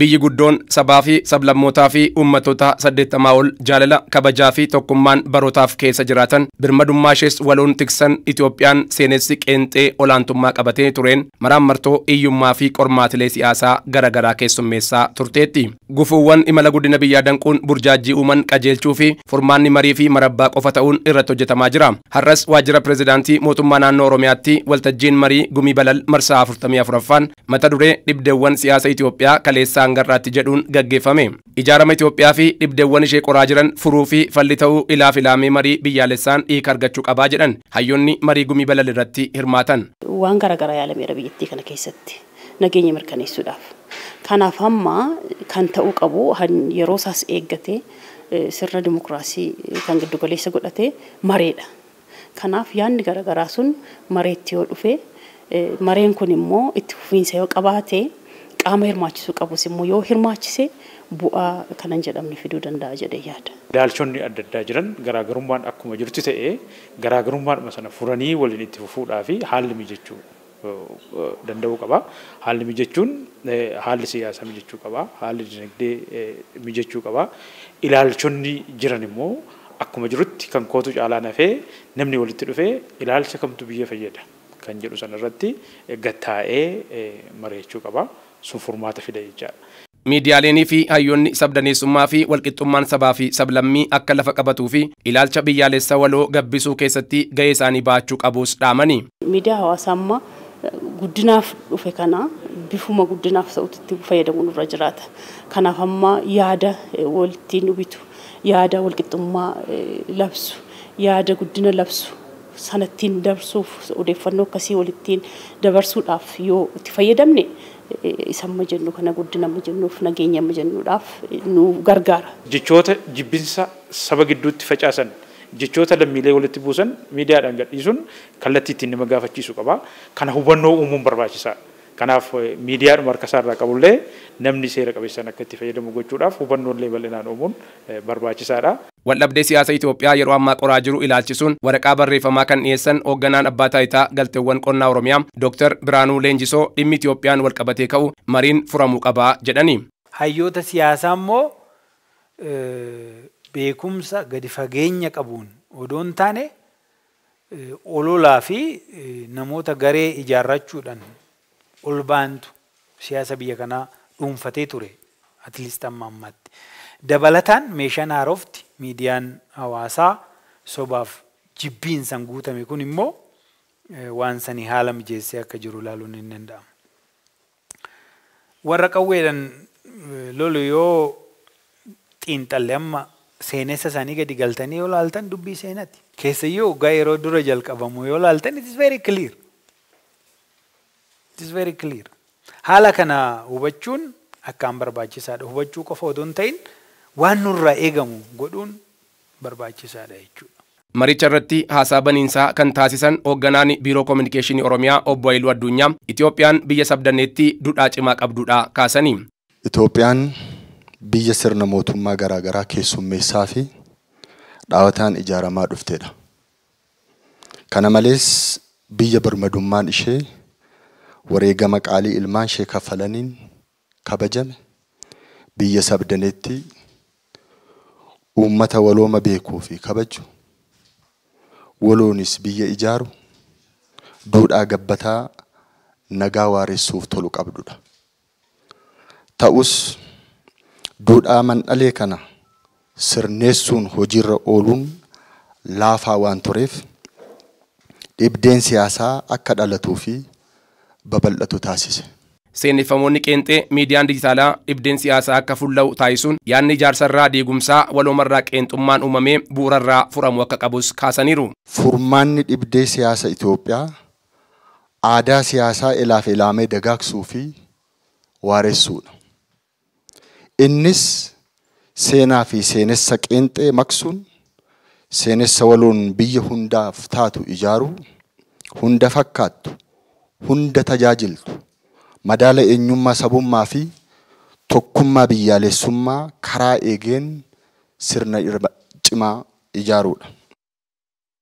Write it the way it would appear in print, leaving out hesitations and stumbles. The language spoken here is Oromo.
Biyyi guddoon sabaa fi sablammootaa fi uummattoota 80 ol jaalala kabajaa fi tokkummaan barootaaf keessa jiraatan birmadummaa ishees waloon tiksan Itoophiyaan seenessi qeenxee olaantummaa qabatee tureen maraammartoo hiyyummaa fi qormaatilee siyaasaa garaagaraa keessummeessaa turteetti. Gufuuwwan imala guddina biyyaa danquun burjaajii uuman qajeelchuu fi furmaanni marii fi marabbaa qofa ta'uun irratti hojjetamaa jira. Har'as waajjira pirezidaantii mootummaa naannoo Oromiyaatti waltajjiin marii gumii balal marsaa 44ffaan mata duree dhibdeewwan siyaasa Itoophiyaa kaleessaa hangarraatti jedhuun gaggeeffame. Ijaarama Itoophiyaa fi dhibdeewwan ishee qoraa jiran furuu fi falli ta'uu ilaaf ilaamee marii biyyaalessaan hiika argachuu qabaa jedhan hayyoonni marii gumii balal irratti hirmaatan. Waan garaagaraa yaalameera biyyattii kana keessatti nageenya mirkaneessuudhaaf. Kanaaf amma kan ta'uu qabu yeroo isaas eeggate sirna dimokiraasii kan giddugaleessa godhate mareedha. Kanaaf yaadni garaagaraa sun mareetti yoo dhufe mareen kun immoo itti fufiinsa yoo qabaate qaama hirmaachisuu qabus immoo yoo hirmaachise bu'aa kanan jedhamne fiduu danda'a jedhee yaada. Ilaalchonni adda addaa jiran garaagarummaan akkuma jirtu ta'ee garaagarummaadhuma sana furanii waliin itti fufuudhaa fi haalli mijachuu danda'uu qaba. Haalli mijachuun haalli siyaasaa mijachuu qaba. Haalli dinagdee mijachuu qaba. Ilaalchonni jiran immoo akkuma jirutti kan kootu caalaa nafee namni walitti dhufee ilaalcha kamtu biyya fayyada kan jedhu sanarratti gattaa'ee mari'achuu qaba. Sun furmaata fida jechaadha. Miidiyaaleenii fi hayyoonni sabdaneessummaa fi walqixxummaan sabaa fi sablammii akka lafa qabatuu fi ilaalcha biyyaalessa waloo gabbisuu keessatti gahee isaanii baachuu qabus dhaamani. Miidiyaa hawaasaa amma guddinaaf dhufe kana bifuma guddinaaf ta'utti fayyadamuun irra jiraata. Kanaaf amma yaada walitti nu bitu, yaada walqixxummaa labsu, yaada guddina labsu sanattiin dabarsuuf odeeffannoo akkasii walittiin dabarsuudhaaf yoo itti fayyadamne isa amma jennu kana guddina amma jennuuf nageenya amma jennuudhaaf nu gargaara. Jechoota jibbinsa saba gidduutti facaasan, jechoota lammiilee walitti buusan miidiyaadhaan gadhiisuun kallattii ittiin nama gaafachiisu qaba. Kana hubannoo uumuun barbaachisaadha. Kanaaf miidiyaadhuma harka isaarraa qabullee namni seera qabeessaan akka itti fayyadamu gochuudhaaf hubannoolee bal'inaan uumuun barbaachisaadha. Waldhabdee siyaasa Itoophiyaa yeroo ammaa qoraa jiru ilaalchisuun waraqaa barreeffamaa kan dhiyeessan hoogganaan abbaa taayitaa galteewwan qonnaa Oromiyaa Dr. Biraanuu Leenjisoo dhimmi Itoophiyaan walqabatee ka'u mariin furamuu qabaa jedhani. Hayyoota siyaasaa immoo beekumsa gadi fageenya qabuun odoo hin taane ololaa fi namoota garee ijaarrachuudhaan ol baantu siyaasa biyya kanaa dhuunfatee ture at least amma ammaatti. Dabalataan meeshaan haarofti miidiyaan hawaasaa sobaaf jibbiinsaan guutame kun immoo waan sanii haala mijeessee akka jiru ilaaluun hin danda'amu. Warra qawweedhaan lolu yoo xiinxalle amma seenessa isaanii gadi galtanii yoo laaltan dubbii seenati. Keessayyuu waggaa yeroo dura jalqabamu yoo laaltan it is very clear. It is very clear. Haala kana hubachuun akkaan barbaachisaadha. Hubachuu qofa otoo hin ta'in waan nurraa eegamu godhuun barbaachisaadha jechuudha. Maricha irratti haasaa baniinsaa kan taasisan hoogganaan Biiroo Kominikeeshinii Oromiyaa Obbo Haayiluu Addunyaa Itoophiyaan biyya sabdaneetti duudhaa cimaa qabduudha kaasanii. Itoophiyaan biyya sirna mootummaa garaagaraa keessummeessaa fi dhaawataan ijaaramaa dhuftedha. Kana malees biyya birmadummaan ishee wareegama qaalii ilmaan ishee kaffalaniin kabajame biyya sabdaneetti uummata walooma beekuu fi kabaju waloonis biyya ijaaru duudhaa gabbataa nagaa waaressuuf tolu qabdudha. Ta'us duudhaa mandhalee kana sirneessuun hojiirra ooluun laafaa waan tureef dhibdeen siyaasaa akka dhalatuu fi babal'atu taasise. Seeneffamoonni qeenxee miidiyaan dijitaalaa dhibdeen siyaasaa akka fulla'u taasisuun yaadni ijaarsarraa diigumsaa waloomarraa qeenxummaan uumamee bu'uurarraa furamu akka qabus kaasaniiru. Furmaanni dhibdee siyaasa Itoophiyaa aadaa siyaasaa ilaaf ilaamee dagaagsuu fi waaressuudha. Innis seenaa fi seenessa qeenxee maqsuun seenessa waloon biyya hundaaf taatu ijaaruu, hunda fakkaattu, hunda tajaajiltu, madaala eenyummaa sabummaa fi tokkummaa biyyaalessummaa karaa eegeen sirna cimaa ijaaruudha.